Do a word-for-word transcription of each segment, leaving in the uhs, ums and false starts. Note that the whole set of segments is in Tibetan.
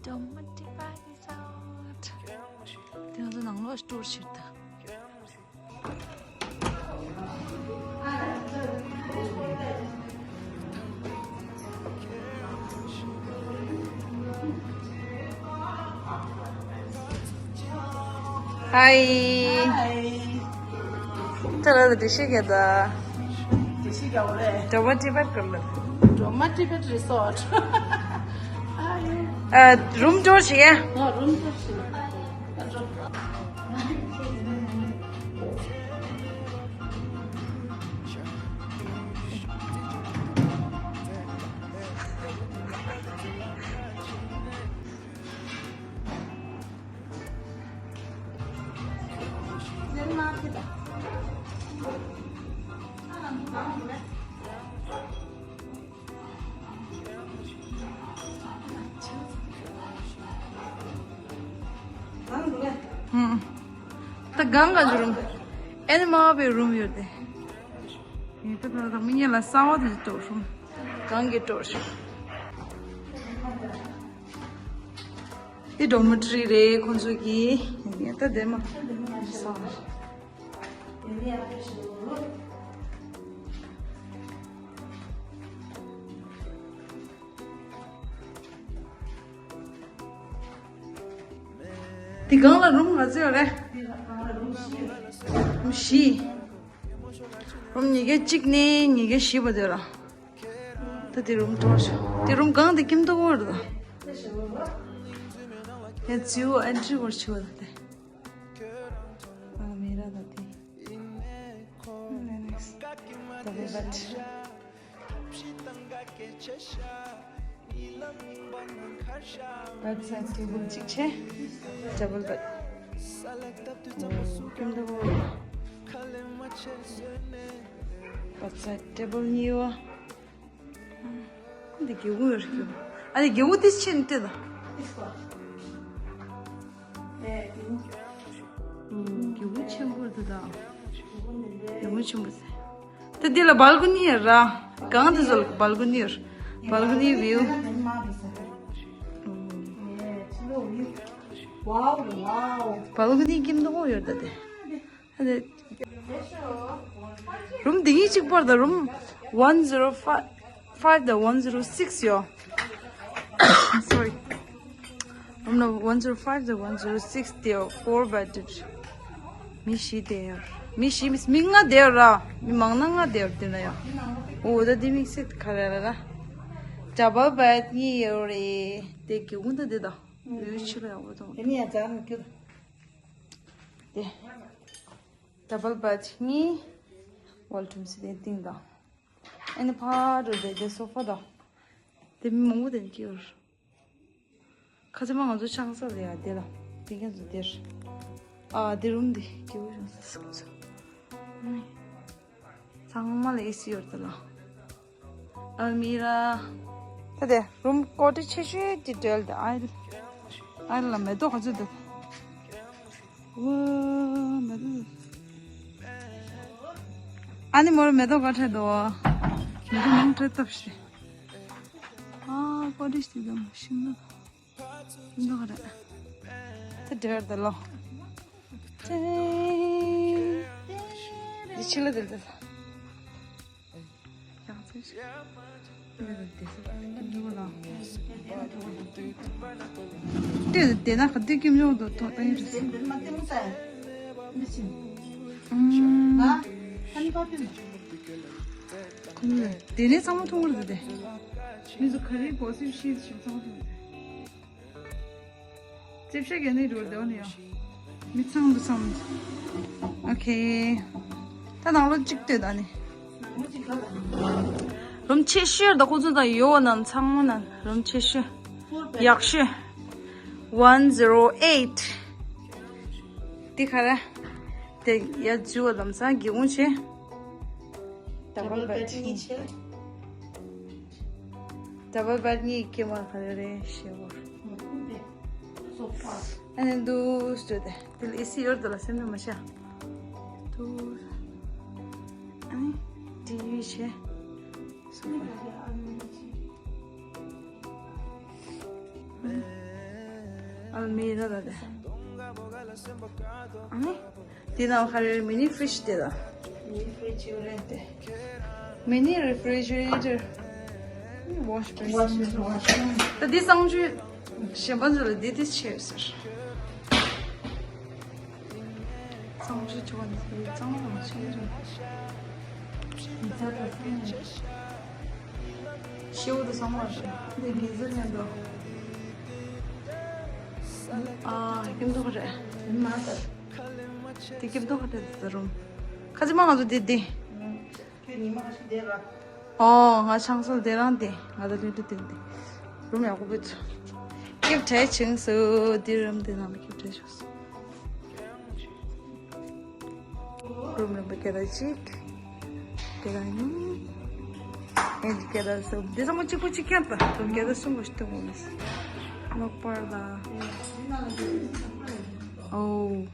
Dormitory Park Resort. དེ་ང་ཚོ་ནང་ལོགས་ཊུར་བྱེད་དང་། Hi. Hi. ད་ལ་ལ་འགྲེལ་བཤད་རྒྱག་ད། འགྲེལ་བཤད་རྒྱག་པ་རེད། Dormitory Park Resort. ཨ། རུམ་ཊུར་བྱེད་ཡ། ཨ། རུམ་ཊུར་བྱེད། ད་གང་ག་ཅི་རུམ། ཨེ་ནི་མ་བའི་རུམ་ཡོད་དེ། ཡིན་ད་ད་ད་མི་ཉལ་ལ་གསང་བ་དེ་ཏོག་རུམ། གང་གི་ཏོག་རུམ། འདི་ཌོར་མི་ཊོ་རི་རེད་ཁོང་ཚོ་གི། ཡིན་ད་དེ་མ་གསང་བ། འདི་སྒང་ལ་རུམ་ག་ཚོད་ཡོད་རེད། རུམ་བཞི། རུམ་ཉིས་བརྒྱ་གཅིག་ནས་ཉིས་བརྒྱ་བཞི་བར་དུ་ར། ད་འདི་རུམ་ཊུར་བྱོས། འདི་རུམ་སྒང་འདི་ཁྱིམ་ཐོག་བར་དུ། ཡ་ཛིའུ་ཨེན་ཊི་རི་བར་བྱེད་པ་དང་དེ། ཨ་མི་ར་ད་དེ། ནེགསི་ཊི། ཌབ་བལ་བེཌ། བེཌ་སའིཌ་ཊེ་བལ་གཅིག་བྱས། ཌབ་བལ་བེཌ། ཨོ། ཁྱིམ་ཐོག་པོ། བེཌ་སའིཌ་ཊེ་བལ་གཉིས་ཡོད། འདི་སྒེའུ་ཁུང་ཡོད་རེད། སྒེའུ་ཁུང་། ཨ་ནི་སྒེའུ་ཁུང་དེ་ཕྱིན་ཏེ་ད། སྒེའུ་ཁུང་ཆེན་པོ་འདི་ད། སྒེའུ་ཁུང་ཆེན་པོ་ཟེར། ད་འདི་ལ་བལ་ཀོ་ནི་ཡོད་ར། སྒང་དེ་ཚོ་ལ་བལ་ཀོ་ནི་ཡོད། བལ་ཀོ་ནི་བིའུ། བལ་ཀོ་ནི་ཁྱིམ་ཐོག་ཡོད་ད་དེ། ཨ་དེ། རུམ་འདི་གཉིས་གཅིག་པར་དང་རུམ་one zero five དང་one zero six ཡོད། སོ་རི། རུམ་ནམ་བར་one zero five དང་one zero six དེ་ཡོད། ཕོར་བེཌ་རེད། མི་བཞི་བསྡད་ཡོད། མི་བཞི་མི་མི་ལྔ་བསྡད་ཡོད་ར། མི་མང་ན་ལྔ་བསྡད་ཡོད་དེ་ན་ཡོད། འོ་ད་དེ་དམིགས་བསལ་ག་རེ་རེད་ལ། ཌབ་བལ་བེཌ་གཉིས་ཡོད་རེད། དེ་སྒེའུ་ཁུང་ད་དེ་དང་། ལུས་ཕྱི་ལ་ཡག་པོ་དང་། དེ་ནི་ཡང་ཛར་མི་ཁྱོད། དེ། ཌབ་བལ་བེཌ་གཉིས། ཝོལ་ཊམ་སི་དེ་སྟེང་དང་། ཨ་ནི་ཕར་འགྲོ་དེ་དེ་སོ་ཕ་དང་། དེ་མི་མང་པོ་དེ་ནི་སྐྱེ་བར། ཁ་ཚ་མ་ང་ཚོ་ཆང་ས་ལ་ཡ་དེ་ལ། དེ་ཁྱེད་ཚོ་དེར། ཨ་དེ་རུམ་དེ་སྐྱེ་བོ་ཆང་ས་སྐུ་ཚ། ཚང་མ་ལ་ཨེ་སི་ཡོད་དེ་ལ། ཨ་མི་ར། ད་དེ་རུམ་ཀོ་ཊེཇ་ཆེ་ཤོས་ཀྱི་འབྲེལ་དེ་ཨའི་ཨའི་ལ་མེ་ཏོག་ག་ཚོད་འདུག་ཝ་མེ་ཏོག་ཨ་ནི་མོར་མེ་ཏོག་ག་ཁྲེ་དོ། མེ་ཏོག་མང་ཁྲེ་ཐབས་ཤེས། ཨ་ཀོ་ཊེཇ་དེ་དང་ཤིང་ན། ཤིང་ན་ག་རེ། ད་འབྲེལ་དེ་ལོ། ཏེ། འདི་ཕྱི་ལ་དེ་དེ། ཡང་ཚེ་ཞིག་དེ་དེ་ན་ག་དུས་ཀྱི་མྱོང་དུ་ཐོག་ཏང་ཡོད་རེད། དེ་ནས་ཚང་མ་མཐོང་གི་རེད་དེ། མི་ཚོ་ག་རེ་གོ་སྲིབ་ཤེས་ཤིག་ཚང་མ་མཐོང་གི་རེད། རྩིབ་ཤ་གས་ནི་རུ་དོ་ནི་ཡོ། མི་ཚང་དུ་ཚང་། ཨོ་ཁེ། ད་ནང་ལོ་གཅིག་ལྟོས་ད་ནི། རུམ་ཆེ་ཤོས་ད་ཁོ་ཚོ་དང་ཡོ་ནང་ཚང་མ་ནང་རུམ་ཆེ་ཤོས། ཡག་ཤོས། one zero eight། དེ་ག་རེ། དེ་ཡ་ཇུ་བ་ལམ་སང་གི་འོང་ཆེ། ཌབ་བལ་བེཌ་གཉིས་ཆེ། ཌབ་བལ་བེཌ་གཉིས་ཀྱི་མ་ག་རེ་རེད་ཤེས་བོར། ཨ་ནི་འདུག་སྟོད་དེ། དེ་ལ་ཨེ་སི་ཡོད་དེ་ལ་སེམས་མ་ཤ། འདུག་ཨ་ནི་ཊི་ཝི་བྱས། སོ་ཕ། ཨལ་མི་ར་ལ་དེ། ཨ་ནི། དེ་ནང་ཁ་རེ་མི་ནི་ཕི་རིཇ་དེ་ལ། མི་ནི་ཕི་རིཇ་ཡོད་རེད་དེ། མི་ནི་རེ་ཕི་རི་ཇི་རེ་ཊར། ཝོཤ་བེ་སིན། ད་འདི་གཙང་ཆུ་གཞན་པ་ཚོ་ལ་འདི་དེ་ཆེ་ཟེར། གཙང་ཆུ་ཆུ་བ་འདི་གཙང་མ་ཆེ་རེད། མི་ཚ་ད་སེ་ནས། ཤེའུ་དུ་སོང་བ་རེད། འདི་དགེ་ཚུལ་ཉན་འགྲོ། ཨ། སྐྱིད་མདོག་རེད། ཡིན་མ་ཟེར། དེ་སྐྱིད་མདོག་རེད་ཟེར་རུང་། ཁ་ཅིག་མ་ང་ཚོ་དེ་དེ། ཁྱོད་ཉི་མ་ཁ་ཤས་བསྡད་ར། ཨོ། ང་ཆང་སོལ་དེ་རང་དེ། ང་ད་ལུས་དུ་དེ་དེ། རུམ་ཡག་པོ་བུད་སོང་། སྐྱིད་བྲལ་ཆིང་སོ། དེ་རུམ་དེ་ནང་ལ་སྐྱིད་བྲལ་ཆོག་སོ། རུམ་རིམ་པ་སྐད་གྲགས་གཅིག་སྐད་གྲགས་གཉིས། ཨེ་འདི་སྐད་གྲགས་གསུམ། འདི་ཚང་མ་གཅིག་པོ་གཅིག་རྐྱང་དང་། རུམ་སྐད་གྲགས་གསུམ་པོ་ཞིག་གཏོང་དགོས་ནས། ལོག་པར་ལ། ཨོ།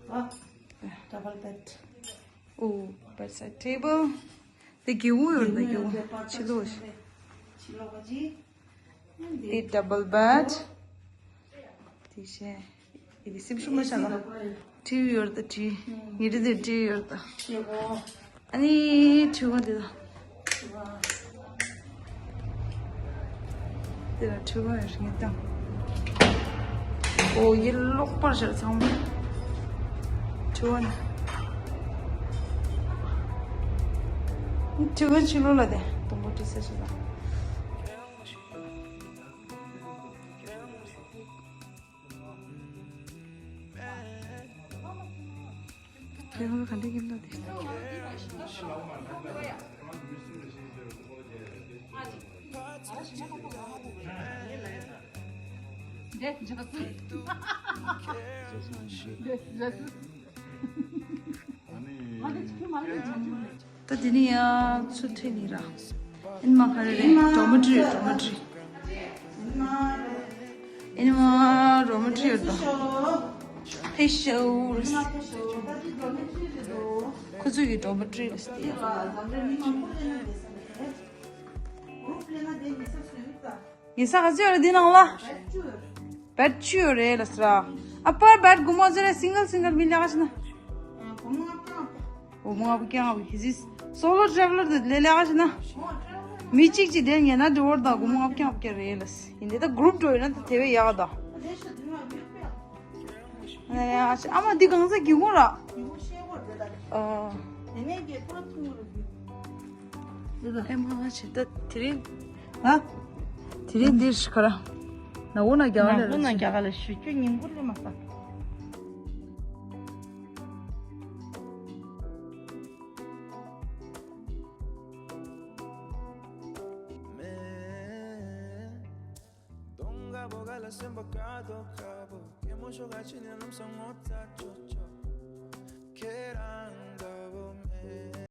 ཨ། ཌབ་བལ་བེད། ཨོ། བེད་སའིཌ་ཊེ་བལ། དེ་སྒེའུ་ཁུང་ཡོད་ན་སྒེའུ་ཁུང་ཕྱི་ལོགས་ཤིག་དེ་ཌབ་བལ་བེད། དེ་བྱས། ཡི་གེ་སེམས་ཤུགས་མ་བྱ་ལ། ཊི་བི་ཡོད་ད་ཊི་བི། ངེད་ཀྱི་དེ་ཊི་བི་ཡོད་ད། ཨ་ནི་ཁྲུས་ཁང་དེ་ད། དེ་ལ་ཁྲུས་ཁང་ཡོད་ངེས་དང་། ཨོ་ཡིད་ལོག་པར་བྱ་ཚང་མ། ཁྲུས་ཁང་ནི། ཁྲུས་ཁང་ཕྱི་ལོགས་ལ་དེ་དུམ་བུ་ཏི་སེ་སུ་ད། དེ་ཁོང་ག་འདྲ་ཡིན་ནོ་དེ། ད་དེ་ནི་ཡང་ཚུར་ཐོན་ནི་ར། ཨིན་མ་ག་རེ་རེད། ཌོར་མི་ཊོ་རི་ཡོད། ཌོར་མི་ཊོ་རི། ཨིན་མ་ཌོར་མི་ཊོ་རི་ཡོད་ད། ཕེ་ཤལ་རེད། ཁོ་ཚོ་གི་ཌོར་མི་ཊོ་རི་རེད་ཟེར་ཡ། ཉི་ས་ག་ཚོད་ཡོད་རེད་འདི་ནང་ལ། བེད་བཅུ་ཡོད་རེད་ལ་ཟེར། ཨ་པར་བེད་སྒོར་མོ་ཟེར་རེད། སིང་གལ་སིང་གལ་མི་ལས་ཀ་བྱེད་ན། སྒོར་མོ་ལྔ་བརྒྱ་ལྔ་བརྒྱ་ཟིག་སོ་ལོ་ཊེ་བལ་ལར་དེ་ལས་ཀ་བྱེད་ན། མི་གཅིག་གཅིག་དེ་ཉན་ན་འགྲོ་བར་དང་སྒོར་མོ་ལྔ་བརྒྱ་ལྔ་བརྒྱ་རེད་ལ་ཟེར། ཡིན་དེ་ད་གུ་རུབ་འགྲོ་ཡོད་ན་ད་དེ་བས་ཡག་ག་ད། ཨ་མ་འདི་གང་ཟག་སྒེའུ་ཁུང་ར། ཨ། ཨེ་མ་ང་ཆེ་ད་དེ་རིང་། ཨ། དེ་རིང་འདིར་ཤི་ཁ་ར། ན་འོ་ན་རྒྱ་ག་ལ་ན་འོ་ན་རྒྱ་ག་ལ་ཞུ་རྒྱུ་ཉིན་གུང་ལས་མ་ས།